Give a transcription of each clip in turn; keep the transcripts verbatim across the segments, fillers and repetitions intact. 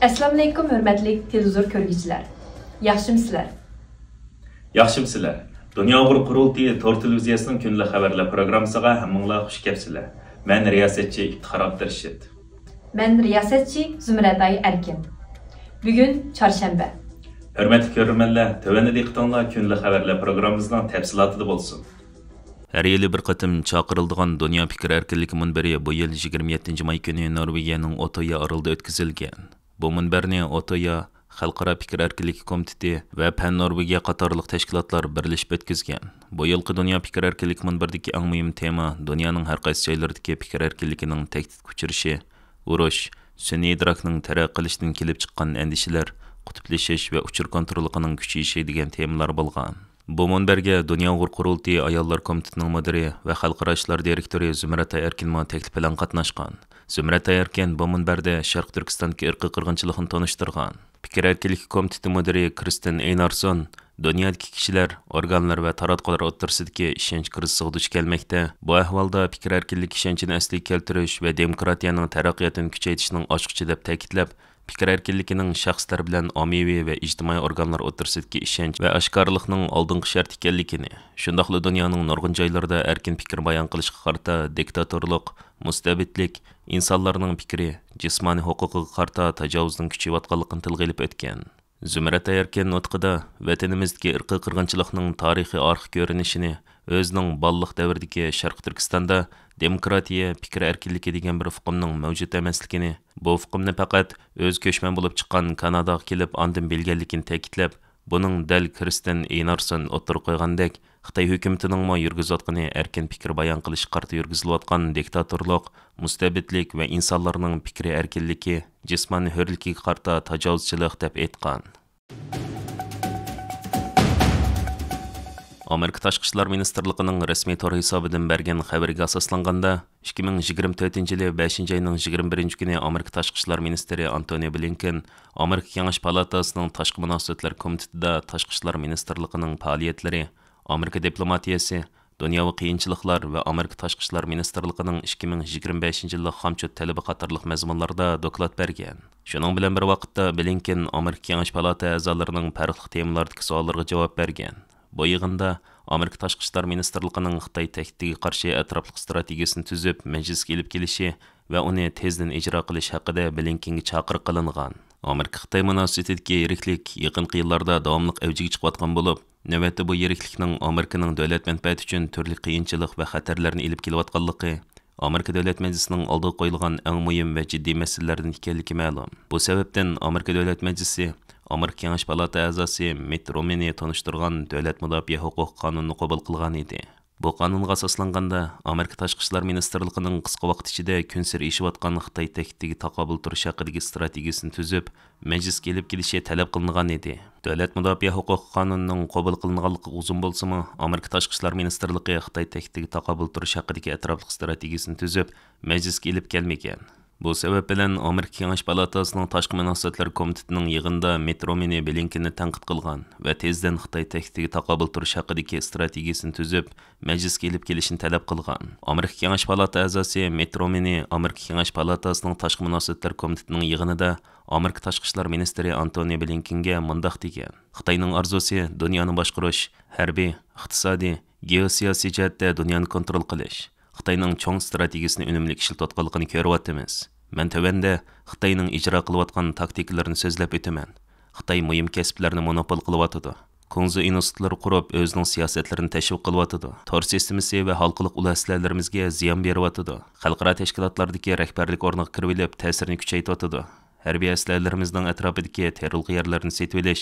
ئەسسالامۇئەلەيكۇم، ھۆرمەتلىك تېلېۋىزور كۆرگۈچىلەر. ياخشىمۇسىلەر؟ ياخشىمۇسىلەر؟ دۇنيا ئۇيغۇر قۇرۇلتىيى تور تېلېۋىزىيەسىنىڭ كۈندىلىك خەۋەرلەر پروگراممىسىغا ھەممىڭلار خۇش كەپسىلەر. مەن رىياسەتچى ئىپتىخار ئابدۇرېشىت. مەن رىياسەتچى زۇمرەتئاي ئەركىن. بۈگۈن چارشەنبە. ھۆرمەتلىك كۆرۈرمەنلەر، تۆۋەندە دىققىتىڭلار كۈندىلىك خەۋەرلەر پروگراممىمىزنىڭ تەپسىلاتىدا بولسۇن. ھەر يىلى بىر قېتىم چاقىرىلىدىغان دۇنيا پىكىر ئەركىنلىكى مۇنبىرى بۇ يىل يىگىرمە يەتتىنچى ماي كۈنى نورۋېگىيەنىڭ ئوتويا ئارىلىدا ئۆتكۈزۈلگەن. بۇ مۇنبەرنى ئوتويا، خەلقئارا پىكىر ئەركىنلىكى كومىتېتى ۋە پەن نورۋېگىيە قاتارلىق تەشكىلاتلار بىرلىشىپ ئۆتكۈزگەن. بۇ يىلقى دۇنيا پىكىر ئەركىنلىكى مۇنبىرىدىكى ئەڭ مۇھىم تېما دۇنيانىڭ ھەر قايسى جايلىرىدىكى پىكىر ئەركىنلىكىنىڭ تەھدىتكە ئۇچرىشى، ئۇرۇش، سۈنئىي ئىدراكنىڭ تەرەققىي قىلىشىدىن كېلىپ چىققان ئەندىشىلەر، قۇتۇپلىشىش ۋە ئۇچۇر كونتروللۇقىنىڭ كۈچىيىشى دېگەن تېمىلار بولغان. بۇ مۇنبەرگە دۇنيا ئۇيغۇر قۇرۇلتىيى ئاياللار كومىتېتىنىڭ مۇدىرى ۋە خەلقئارا ئىشلار دىرېكتورى زۇمرەت ئەركىنمۇ تەكلىپ بىلەن قاتناشقان. زۇمرەت ئەركىن بۇ مۇنبەردە شەرقىي تۈركىستاندىكى ئىرقىي قىرغىنچىلىقنى تونۇشتۇرغان. پىكىر ئەركىنلىكى كومىتېتى مۇدىرى كىرستېن ئېينارسون دۇنيادىكى كىشىلەر، ئورگانلار ۋە تاراتقۇلار ئوتتۇرىسىدىكى ئىشەنچ كىرىزىسىغا دۇچ كەلمەكتە. بۇ ئەھۋالدا پىكىر ئەركىنلىكى ئىشەنچىنى ئەسلىگە كەلتۈرۈش ۋە دېموكراتىيەنىڭ تەرەققىياتىنى كۈچەيتىشنىڭ ئاچقۇچى دەپ تەكىتلەپ، پىكىر ئەركىنلىكىنىڭ شەخسلەر بىلەن ئاممىۋى ۋە ئىجتىمائىي ئورگانلار ئوتتۇرىسىدىكى ئىشەنچ ۋە ئاشكارىلىقنىڭ ئالدىنقى شەرتى ئىكەنلىكىنى، شۇنداقلا دۇنيانىڭ نۇرغۇن جايلىرىدا ئەركىن پىكىر بايان قىلىشقا قارىتا دىكتاتورلۇق، مۇستەبىتلىك، ئىنسانلارنىڭ پىكرى، جىسمانىي ھوقۇقىغا قارىتا تاجاۋۇزنىڭ كۈچىيىۋاتقانلىقىنى تىلغا ئېلىپ ئۆتكەن. زۇمرەت ئەركىن نۇتقىدا ۋەتىنىمىزدىكى ئىرقىي قىرغىنچىلىقنىڭ تارىخىي ئارقا كۆرۈنۈشىنى، ئۆزىنىڭ بالىلىق دەۋرىدىكى شەرقىي تۈركىستاندا دېموكراتىيە، پىكىر ئەركىنلىكى دېگەن بىر ئۇقۇمنىڭ مەۋجۇت ئەمەسلىكىنى، بۇ ئۇقۇمنى پەقەت ئۆزى كۆچمەن بولۇپ چىققان كاناداغا كېلىپ ئاندىن بىلگەنلىكىنى تەكىتلەپ، بۇنىڭ دەل كىرستېن ئېينارسون ئوتتۇرىغا قويغاندەك، خىتاي ھۆكۈمىتىنىڭمۇ يۈرگۈزۈۋاتقىنى ئەركىن پىكىر بايان قىلىشقا قارىتا يۈرگۈزۈلۈۋاتقان دىكتاتورلۇق، مۇستەبىتلىك ۋە ئىنسانلارنىڭ پىكرىي ئەركىنلىكى، جىسمانىي ھۆرلۈكىگە قارىتا تاجاۋۇزچىلىق دەپ ئېيتقان. ئامېرىكا تاشقى ئىشلار مىنىستىرلىقىنىڭ رەسمىي تور ھېسابىدىن بەرگەن خەۋىرىگە ئاساسلانغاندا، ئىككى مىڭ يىگىرمە تۆتىنچى يىلى بەشىنچى ئاينىڭ يىگىرمە بىرىنچى كۈنى ئامېرىكا تاشقى ئىشلار مىنىستىرى ئانتونى بلىنكېن ئامېرىكا كېڭەش پالاتاسىنىڭ تاشقى مۇناسىۋەتلەر كومىتېتىدا تاشقى ئىشلار مىنىستىرلىقىنىڭ پائالىيەتلىرى، ئامېرىكا دىپلوماتىيەسى، دۇنياۋى قىيىنچىلىقلار ۋە ئامېرىكا تاشقى ئىشلار مىنىستىرلىقىنىڭ ئىككى مىڭ يىگىرمە بەشىنچى يىللىق خامچوت تەلىپى قاتارلىق مەزمۇنلاردا دوكلات بەرگەن. شۇنىڭ بىلەن بىر ۋاقىتتا، بلىنكېن ئامېرىكا كېڭەش پالاتا ئەزالىرىنىڭ پەرقلىق تېمىلاردىكى سوئاللىرىغا جاۋاب بەرگەن. بۇ يىغىندا ئامېرىكا تاشقى ئىشلار مىنىستىرلىقىنىڭ خىتاي تەھدىتىگە قارشى ئەتراپلىق ئىستراتېگىيىسىنى تۈزۈپ، مەجلىسكە ئېلىپ كېلىشى ۋە ئۇنى تېزدىن ئىجرا قىلىش ھەققىدە بلىنكېنگە چاقىرىق قىلىنغان. ئامېرىكا-خىتاي مۇناسىۋىتىدىكى يىرىكلىك يېقىنقى يىللاردا داۋاملىق ئەۋجىگە چىقىۋاتقان بولۇپ، نۆۋەتتە بۇ يىرىكلىكنىڭ ئامېرىكىنىڭ دۆلەت مەنپەئەتى ئۈچۈن تۈرلۈك قىيىنچىلىق ۋە خەتەرلەرنى ئېلىپ كېلىۋاتقانلىقى، ئامېرىكا دۆلەت مەجلىسىنىڭ ئالدىغا قويۇلغان ئەڭ مۇھىم ۋە جىددىي مەسىلىلەردىن ئىكەنلىكى مەلۇم. بۇ سەۋەبتىن ئامېرىكا دۆلەت مەجلىسى ئامېرىكا كېڭەش پالاتا ئەزاسى مىت رومنى تونۇشتۇرغان دۆلەت مۇداپىئە ھوقۇقى قانۇنىنى قوبۇل قىلغانىدى. بۇ قانۇنغا ئاساسلانغاندا، ئامېرىكا تاشقى ئىشلار مىنىستىرلىقىنىڭ قىسقا ۋاقىت ئىچىدە كۈنسېرى ئېشىۋاتقان خىتاي تەھدىتىگە تاقابىل تۇرۇش ھەققىدىكى ئىستراتېگىيىسىنى تۈزۈپ، مەجلىسكە ئېلىپ كېلىشى تەلەپ قىلىنغان ئىدى. دۆلەت مۇداپىئە ھوقۇقى قانۇنىنىڭ قوبۇل قىلىنغانلىقىغا ئۇزۇن بولسىمۇ، ئامېرىكا تاشقى ئىشلار مىنىستىرلىقى خىتاي تەھدىتىگە تاقابىل تۇرۇش ھەققىدىكى ئەتراپلىق ئىستراتېگىيىسىنى تۈزۈپ، مەجلىسكە ئېلىپ كەلمىگەن. بۇ سەۋەب بىلەن ئامېرىكا كېڭەش پالاتاسىنىڭ تاشقى مۇناسىۋەتلەر كومىتېتىنىڭ يىغىنىدا مىت رومنى بلىنكېننى تەنقىد قىلغان ۋە تېزدىن خىتاي تەھدىتىگە تاقابىل تۇرۇش ھەققىدىكى ئىستراتېگىيىسىنى تۈزۈپ، مەجلىسكە ئېلىپ كېلىشنى تەلەپ قىلغان. ئامېرىكا كېڭەش پالاتا ئەزاسى مىت رومنى ئامېرىكا كېڭەش پالاتاسىنىڭ تاشقى مۇناسىۋەتلەر كومىتېتىنىڭ يىغىنىدا ئامېرىكا تاشقى ئىشلار مىنىستىرى ئانتونى بلىنكېنگە مۇنداق دېگەن: «خىتاينىڭ ئارزۇسى دۇنيانى باشقۇرۇش، ھەربىي، ئىقتىسادىي، گېئوسىياسىي جەھەتتە دۇنيانى كونترول قىلىش. خىتاينىڭ چوڭ ئىستراتېگىيىسىنى ئۈنۈملۈك ئىشلىتىۋاتقانلىقىنى كۆرۈۋاتىمىز. مەن تۆۋەندە خىتاينىڭ ئىجرا قىلىۋاتقان تاكتىكىلىرىنى سۆزلەپ ئۆتىمەن. خىتاي مۇھىم كەسىپلەرنى مونوپول قىلىۋاتىدۇ. كۇڭزى ئىنستىتۇتلىرى قۇرۇپ، ئۆزىنىڭ سىياسەتلىرىنى تەشۋىق قىلىۋاتىدۇ. تور سىستېمىسى ۋە ھالقىلىق ئۇل ئەسلىھەلىرىمىزگە زىيان بېرىۋاتىدۇ. خەلقئارا تەشكىلاتلاردىكى رەھبەرلىك ئورنىغا كىرىۋېلىپ، تەسىرىنى كۈچەيتىۋاتىدۇ. ھەربىي ئەسلىھەلىرىمىزنىڭ ئەتراپىدىكى تېرىلغۇ يەرلىرىنى سېتىۋېلىش،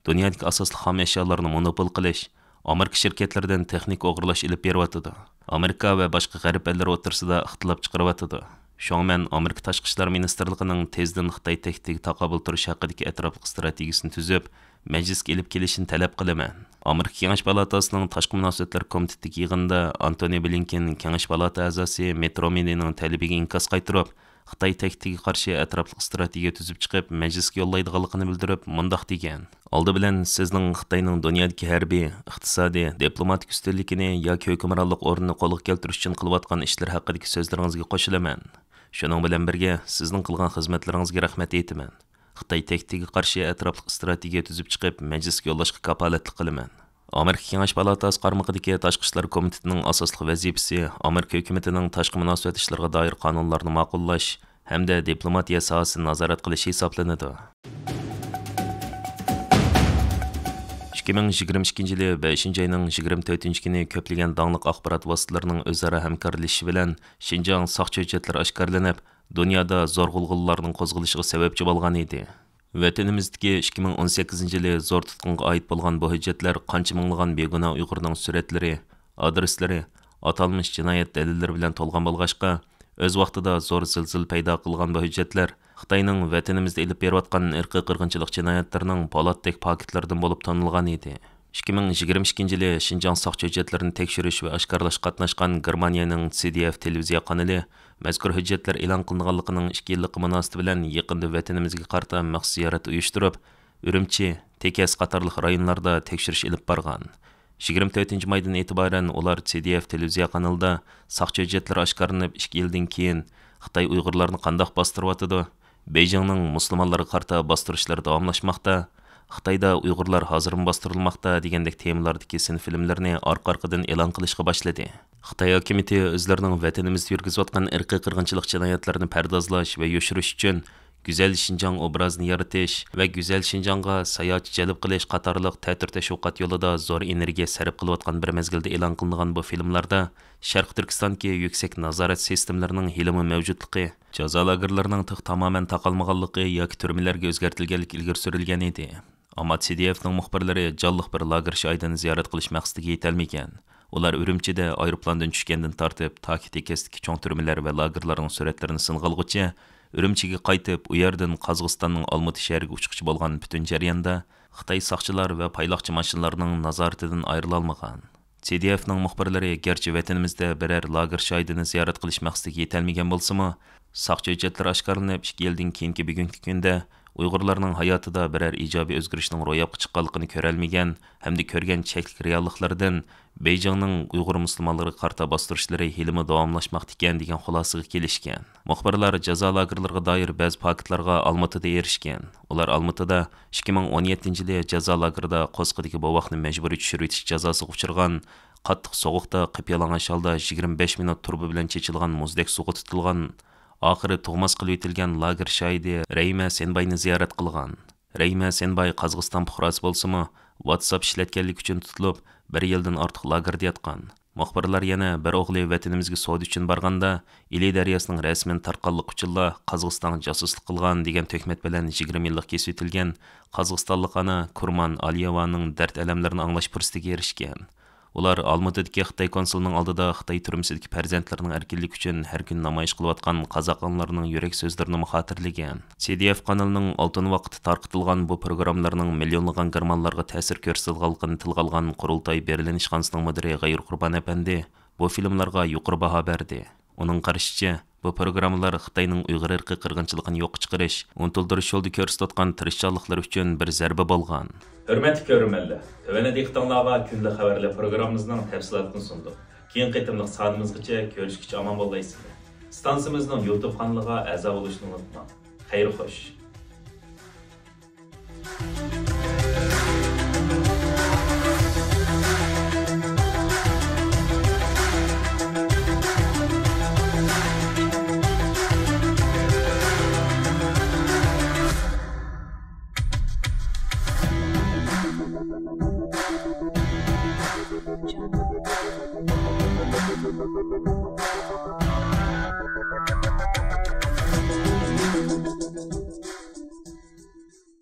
دۇنيادىكى ئاساسلىق خام ئەشيالارنى مونوپول قىلىش، ئامېرىكا شىركەتلىرىدىن تېخنىكا ئوغرىلاش ئېلىپ بېرىۋاتىدۇ. ئامېرىكا ۋە باشقا غەرب ئەللىرى ئوتتۇرىسىدا ئىختىلاپ چىقىرىۋاتىدۇ. شۇڭا مەن ئامېرىكا تاشقى ئىشلار مىنىستىرلىقىنىڭ تېزدىن خىتاي تەھدىتىگە تاقابىل تۇرۇش ھەققىدىكى ئەتراپلىق ئىستراتېگىيىسىنى تۈزۈپ، مەجلىسكە ئېلىپ كېلىشىنى تەلەپ قىلىمەن.» ئامېرىكا كېڭەش پالاتاسىنىڭ تاشقى مۇناسىۋەتلەر كومىتېتىدىكى يىغىنىدا ئانتونى بلىنكېن كېڭەش پالاتا ئەزاسى مىت رومنىنىڭ تەلىپىگە ئىنكاس قايتۇرۇپ، خىتاي تەھدىتىگە قارشى ئەتراپلىق ئىستراتېگىيە تۈزۈپ چىقىپ، مەجلىسكە يوللايدىغانلىقىنى بىلدۈرۈپ، مۇنداق دېگەن: «ئالدى بىلەن سىزنىڭ خىتاينىڭ دۇنيادىكى ھەربىي، ئىقتىسادىي، دىپلوماتىك ئۈستۈنلۈكىنى ياكى ھۆكۈمرانلىق ئورنىنى قولغا كەلتۈرۈش ئۈچۈن قىلىۋاتقان ئىشلىرى ھەققىدىكى سۆزلىرىڭىزگە قوشۇلىمەن. شۇنىڭ بىلەن بىرگە، سىزنىڭ قىلغان خىزمەتلىرىڭىزگە رەھمەت ئېيتىمەن. خىتاي تەھدىتىگە قارشى ئەتراپلىق ئىستراتېگىيە تۈزۈپ چىقىپ، مەجلىسكە يوللاشقا كاپالەتلىك قىلىمەن. ئامېرىكا كېڭەش پالاتاسى قارمىقىدىكى تاشقى ئىشلار كومىتېتىنىڭ ئاساسلىق ۋەزىپىسى ئامېرىكا ھۆكۈمىتىنىڭ تاشقى مۇناسىۋەت ئىشلىرىغا دائىر قانۇنلارنى ماقۇللاش ھەمدە دىپلوماتىيە ساھەسىنى نازارەت قىلىش ھېسابلىنىدۇ. ئىككى مىڭ يىگىرمە ئىككىنچى يىلى بەشىنچى ئاينىڭ يىگىرمە تۆتىنچى كۈنى كۆپلىگەن داڭلىق ئاخبارات ۋاسىتىلىرىنىڭ ئۆزئارا ھەمكارلىشىشى بىلەن شىنجاڭ ساقچى ھۆججەتلىرى ئاشكارىلىنىپ، دۇنيادا زور غۇلغۇلىلارنىڭ قوزغىلىشىغا سەۋەبچى بولغان ئىدى. ۋەتىنىمىزدىكى ئىككى مىڭ ئون سەككىزىنچى يىلى زور تۇتقۇنغا ئائىت بولغان بۇ ھۆججەتلەر قانچە مىڭلىغان بىگۇناھ ئۇيغۇرنىڭ سۈرەتلىرى، ئادرېسلىرى، ئاتالمىش جىنايەت دەلىللىرى بىلەن تولغان بولغاچقا، ئۆز ۋاقتىدا زور زىلزىلە پەيدا قىلغان بۇ ھۆججەتلەر خىتاينىڭ ۋەتىنىمىزدە ئېلىپ بېرىۋاتقان ئىرقىي قىرغىنچىلىق جىنايەتلىرىنىڭ پولاتتەك پاكىتلىرىدىن بولۇپ تونۇلغان ئىدى. ئىككى مىڭ يىگىرمە ئىككىنچى يىلى شىنجاڭ ساقچى ھۆججەتلىرىنى تەكشۈرۈش ۋە ئاشكارىلاشقا قاتناشقان گېرمانىيەنىڭ سى دى ئېف تېلېۋىزىيە قانىلى مەزكۇر ھۆججەتلەر ئېلان قىلىنغانلىقىنىڭ ئىككى يىللىقى مۇناسىۋىتى بىلەن يېقىندا ۋەتىنىمىزگە قارىتا مەخسۇس زىيارەت ئۇيۇشتۇرۇپ، ئۈرۈمچى، تېكەس قاتارلىق رايونلاردا تەكشۈرۈش ئېلىپ بارغان. يىگىرمە تۆتىنچى مايدىن ئېتىبارەن ئۇلار سى دى ئېف تېلېۋىزىيە قانىلىدا ساقچى ھۆججەتلىرى ئاشكارىلىنىپ ئىككى يىلدىن كېيىن خىتاي ئۇيغۇرلارنى قانداق باستۇرۇۋاتىدۇ؟ بېيجىڭنىڭ مۇسۇلمانلارغا قارىتا باستۇرۇشلىرى داۋاملاشماقتا، خىتايدا ئۇيغۇرلار ھازىرمۇ باستۇرۇلماقتا دېگەندەك تېمىلاردىكى سىنفىلىملىرىنى ئارقا-ئارقىدىن ئېلان قىلىشقا باشلىدى. خىتاي ھاكىمىيىتى ئۆزلىرىنىڭ ۋەتىنىمىزدە يۈرگۈزۈۋاتقان ئىرقىي قىرغىنچىلىق جىنايەتلىرىنى پەردازلاش ۋە يوشۇرۇش ئۈچۈن گۈزەل شىنجاڭ ئوبرازىنى يارىتىش ۋە گۈزەل شىنجاڭغا ساياھەتچى جەلپ قىلىش قاتارلىق تەتۈر تەشۋىقات يولىدا زور ئېنېرگىيە سەرپ قىلىۋاتقان بىر مەزگىلدە ئېلان قىلىنغان بۇ فىلىملاردا شەرقىي تۈركىستاندىكى يۈكسەك نازارەت سىستېمىلىرىنىڭ ھېلىمۇ مەۋجۇتلۇقى، جازا لاگېرلىرىنىڭ تېخى تامامەن تاقالمىغانلىقى ياكى تۈرمىلەرگە ئۆزگەرتىلگەنلىكى ئىلگىرى سۈرۈلگەن ئىدى. ئەمما سى دى ئېفنىڭ مۇخبىرلىرى جانلىق بىر لاگېر شاھىدىنى زىيارەت قىلىش مەقسىتىگە يېتەلمىگەن. ئۇلار ئۈرۈمچىدە ئايروپىلاندىن چۈشكەندىن تارتىپ تاكى تېكەستىكى چوڭ تۈرمىلەر ۋە لاگېرلارنىڭ سۈرەتلىرىنى سىنغا ئالغۇچە، ئۈرۈمچىگە قايتىپ، ئۇ يەردىن قازاقىستاننىڭ ئالمۇتا شەھىرىگە ئۇچقۇچە بولغان پۈتۈن جەرياندا خىتاي ساقچىلار ۋە پايلاقچى ماشىنىلارنىڭ نازارىتىدىن ئايرىلالمىغان. سى دى ئېفنىڭ مۇخبىرلىرى گەرچە ۋەتىنىمىزدە بىرەر لاگېر شاھىدىنى زىيارەت قىلىش مەقسىتىگە يېتەلمىگەن بولسىمۇ، ساقچى ھۆججەتلىرى ئاشكارىلىنىپ ئىككى يىلدىن كېيىنكى بۈگۈنكى كۈندە ئۇيغۇرلارنىڭ ھاياتىدا بىرەر ئىجابىي ئۆزگىرىشنىڭ روياپقا چىققانلىقىنى كۆرەلمىگەن ھەمدە كۆرگەن چەكلىك رېئاللىقلىرىدىن بېيجىڭنىڭ ئۇيغۇر مۇسۇلمانلىرىغا قارىتا باستۇرۇشلىرى ھېلىمۇ داۋاملاشماقتا ئىكەن دېگەن خۇلاسىگە كېلىشكەن. مۇخبىرلار جازا لاگېرلىرىغا دائىر بەزى پاكىتلارغا ئالمۇتىدا ئېرىشكەن. ئۇلار ئالمۇتىدا ئىككى مىڭ ئون يەتتىنچى يىلى جازا لاگېرىدا قوسىقىدىكى بوۋاقنى مەجبۇرىي چۈشۈرۈۋېتىش جازاسىغا ئۇچرىغان، قاتتىق سوغۇقتا قىپيالىڭاچ ھالدا يىگىرمە بەش مىنۇت تۇرۇبا بىلەن چېچىلغان مۇزدەك سۇغا تۇتۇلغان، ئاخىرى تۇغماس قىلىۋېتىلگەن لاگېر شاھىدى رەھىمە سەنباينى زىيارەت قىلغان. رەھىمە سەنباي قازاقىستان پۇقراسى بولسىمۇ، ۋاتساپ ئىشلەتكەنلىكى ئۈچۈن تۇتۇلۇپ، بىر يىلدىن ئارتۇق لاگېردا ياتقان. مۇخبىرلار يەنە بىر ئوغلى ۋەتىنىمىزگە سودا ئۈچۈن بارغاندا، ئىلى دەرياسىنىڭ رەسىمىنى تارتقانلىقى ئۈچۈنلا قازاقىستانغا جاسۇسلۇق قىلغان دېگەن تۆھمەت بىلەن يىگىرمە يىللىق كېسىۋېتىلگەن قازاقىستانلىق ئانا كۇرمان ئالىيېۋانىڭ دەرد-ئەلەملىرىنى ئاڭلاش پۇرسىتىگە ئېرىشكەن. ئۇلار ئالمۇتىدىكى خىتاي كونسۇلىنىڭ ئالدىدا خىتاي تۈرمىسىدىكى پەرزەنتلىرىنىڭ ئەركىنلىكى ئۈچۈن ھەر كۈنى نامايىش قىلىۋاتقان قازاق ئانىلىرىنىڭ يۈرەك سۆزلىرىنىمۇ خاتىرىلىگەن. سى دى ئېف قانىلىنىڭ ئالتۇن ۋاقتىدا تارقىتىلغان بۇ پروگراممىلارنىڭ مىليونلىغان گېرمانلارغا تەسىر كۆرسىتىدىغانلىقىنى تىلغا ئالغان قۇرۇلتاي بېرلىن ئىشخانىسىنىڭ مۇدىرى غەيۇر قۇربان ئەپەندى بۇ فىلىملارغا يۇقىرى باھا بەردى. ئۇنىڭ قارىشىچە، بۇ پروگراممىلار خىتاينىڭ ئۇيغۇر ئىرقىي قىرغىنچىلىقىنى يوققا چىقىرىش، ئۇنتۇلدۇرۇش يولىدا كۆرسىتىۋاتقان تىرىشچانلىقلىرى ئۈچۈن بىر زەربە بولغان. ھۆرمەتلىك كۆرۈرمەنلەر، تۆۋەندە دىققىتىڭلارغا كۈندىلىك خەۋەرلەر پروگراممىمىزنىڭ تەپسىلاتىنى سۇندۇق. كېيىنكى قېتىملىق سانىمىزغىچە كۆرۈشكىچە ئامان بولغايسىلەر. ئىستانسىمىزنىڭ يۇتۇب قانىلىغا ئەزا بولۇشنى ئۇنتۇماڭ. خەير خوش.